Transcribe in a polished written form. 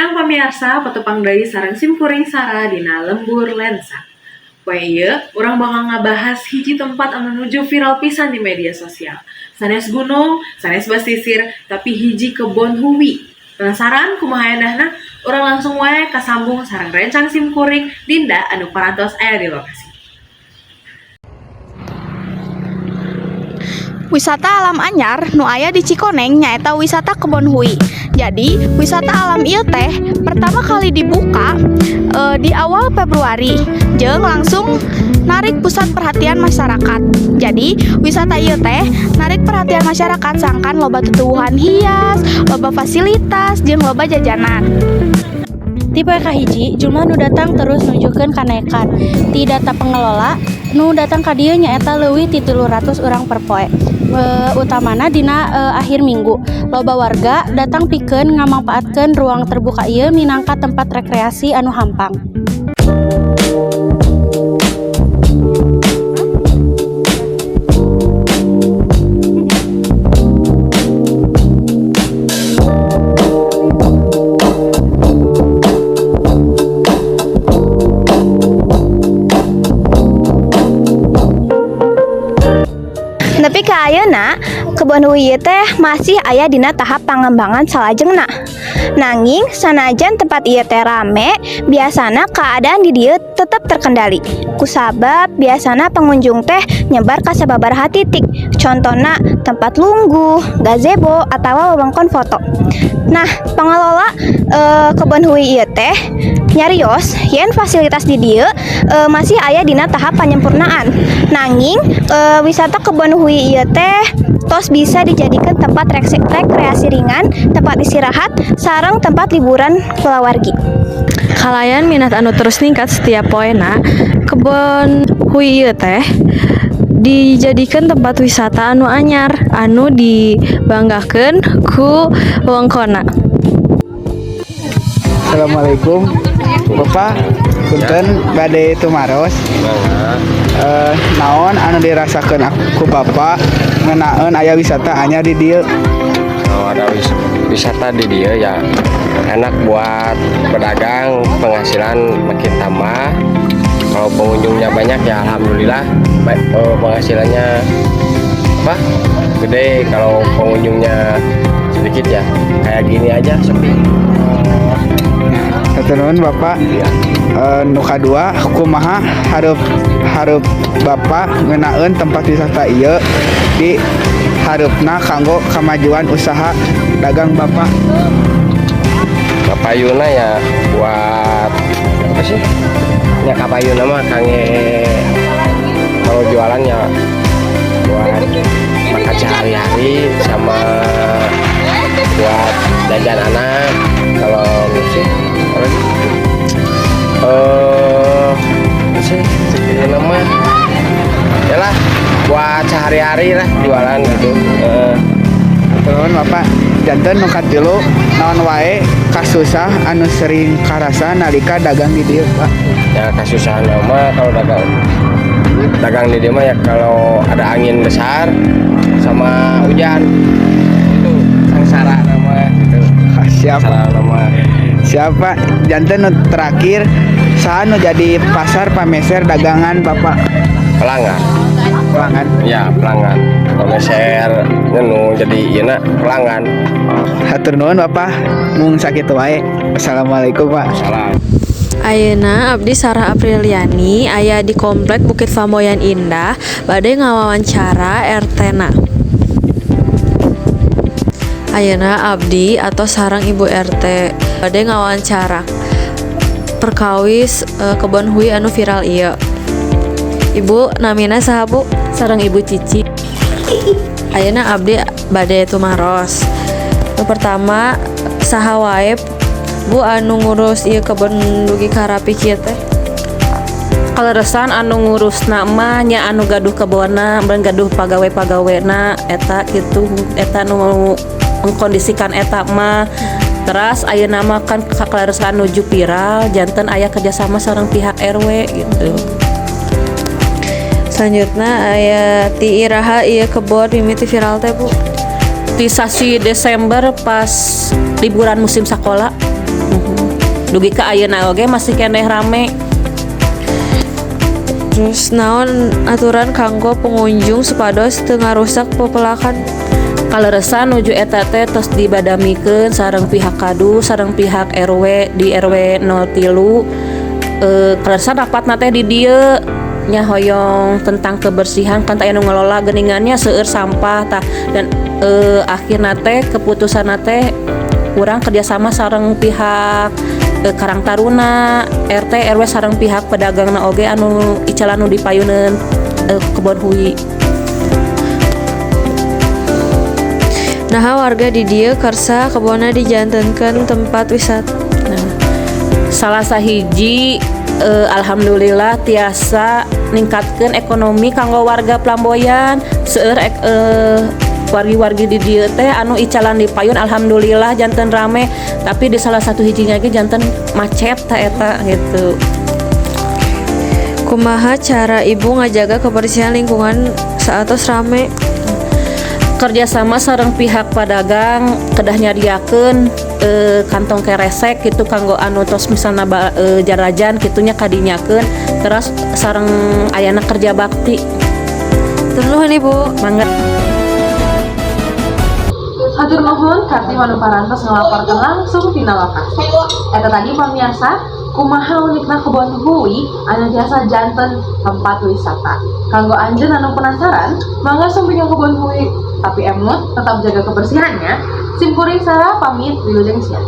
Siang pamiarsa, patepang deui sareng simkuring Sara dina Lembur Lensa. Poe ieu urang bakal ngabahas hiji tempat anu nuju viral pisan di media sosial. Sanes gunung, sanes basisir, tapi hiji kebon hui. Penasaran kumaha endahna? Urang langsung wae kasambung sareng rencang simkuring Dinda anu parantos aya di lokasi. Wisata alam anyar nu aya di Cikoneng nyaeta wisata Kebon Hui. Jadi, wisata alam ieu teh pertama kali dibuka di awal Februari jeung langsung narik pusat perhatian masyarakat. Jadi, wisata ieu teh narik perhatian masyarakat sangkan loba tutuwuhan hias, loba fasilitas, jeung loba jajanan. Ti poe kahiji, jumlah nu datang terus nunjukkeun kanaekan. Ti data pengelola, nu datang ka dieu nyaeta leuwih ti 300 urang per poe. Utamana dina akhir minggu. Loba warga datang pikeun ngamangpaatkeun ruang terbuka ieu minangka tempat rekreasi anu hampang. Nepi ka ayeuna, Kebon Hui ieu teh masih aya dina tahap pangembangan salajengna. Nanging sanajan tempat ieu teh rame, biasana keadaan di dieu tetep terkendali. Kusabab biasana pengunjung teh nyebar ka sababaraha titik. Contona tempat lungguh, gazebo, atawa wewengkon foto. Nah, pengelola Kebon Hui ieu teh nyarios yen fasilitas di dieu masih aya dina tahap penyempurnaan. Nanging wisata Kebon Hui ieu teh tos bisa dijadikan tempat rekreasi ringan, tempat istirahat, sareng tempat liburan kulawargi. Kalayan minat anu terus ningkat setiap poena, Kebon Hui ieu teh dijadikan tempat wisata anu anyar anu dibanggakeun ku wewengkonna. Assalamualaikum, Bapak. Punten, bade tumaros. Naon anu dirasakeun ku Bapak ngenaeun aya wisata anyar di dieu? Kalau ada wisata di dieu ya enak buat pedagang, penghasilan makin tambah. Kalau pengunjungnya banyak ya alhamdulillah, baik, penghasilannya apa gede. Kalau pengunjungnya sedikit ya kayak gini aja, sepi. Hatur nuhun, Bapak. Nu kadua, kumaha hareup hareup Bapak ngenaeun tempat wisata ieu di hareupna kanggo kamajuan usaha dagang Bapak? Kapayuna ya buat apa sih ya, kapayuna mah kangge kalau jualan ya buat makan sehari-hari sama buat jajan anak. Kalau sih apa lagi, apa sih ini nama ya lah, buat sehari-hari lah jualan gitu. Hatur nuhun, Bapak. Janten nu katilu, naon wae kasusah anu sering karasa nalika dagang di dieu, Pak? Ya, kasusahan mah kalau dagang dagang di dieu mah ya kalau ada angin besar sama hujan, itu sengsara nama gitu. Siap. Sengsara nama. Siapa? Janten nu terakhir, saha nu jadi pasar pameser dagangan Bapak? Pelanggan. Pelanggan. Ya, pelanggan pameser nu jadi ieu na pelanggan. Hatur nuhun, Bapak. Mung sakitu wae. Assalamualaikum, Pak. Salam. Ayeuna abdi Sarah Apriliani aya di Komplek Bukit Flamboyan Indah bade ngawawancara RT na. Ayeuna abdi atos sareng Ibu RT bade ngawawancara perkawis Kebon Hui anu viral ieu. Ibu, namina saha, Bu? Sareng Ibu Cici. Ayeuna abdi bade tumaros. Nu pertama, saha wae, Bu, anu ngurus ieu kebon dugi ka rapi kieu teh? Kaleresan anu ngurusna mah nya anu gaduh kebonna, ban gaduh pagawe-pagawena eta kitu, eta nu mengkondisikan eta mah. Teras ayeuna mah kan kaleresan nuju viral, janten aya kerjasama sareng pihak RW gitu. Selanjutnya, aya ti iraha ieu kebon mimiti viral teh, Bu? Di sasi Desember pas liburan musim sekolah. Dugi ka ayeuna oge masih keneh rame. Terus naon aturan kanggo pengunjung supados teu ngarusak pepelakan? Kaleresan nuju eta teh tos dibadamikeun sareng pihak kadus, sareng pihak RW di RW 03. Kaleresan rapatna teh di dieu nya, hoyong tentang kebersihan kan, aya nu ngelola geuningannya seueur sampah tah, dan akhirna teh keputusan teh urang kerjasama sareng pihak Karang Taruna, RT RW, sareng pihak pedagangna oge anu icalan nu dipayuneun Kebon Hui. Naha warga di dieu kersa kebonna dijantenkeun tempat wisata? Nah, salah sahiji alhamdulillah tiasa ningkatkeun ekonomi kanggo warga Plamboyan. Seueur wargi-wargi di dieu teh anu icalan di payun, alhamdulillah janten rame, tapi di salah satu hijinya ge janten macet ta eta gitu. Kumaha cara ibu ngajaga kebersihan lingkungan saatos rame? Kerjasama sareng pihak pedagang, kedah nyadiakeun kantong keresek gitu kanggo anu tos misalna jarajan kitunya kadinyakeun, terus sareng ayana kerja bakti. Nuhun, Ibu. Mangga. Hatur nuhun ka tim anu parantos ngelaporkan langsung tina lokasi. Eta tadi pemirsa, kumaha unikna Kebon Hui anu tiasa janten tempat wisata. Kanggo anjeun anu penasaran, mangga sumping ka Kebon Hui. Tapi emut tetap jaga kebersihannya. Sim kuring Sarah pamit, wilujeng siang.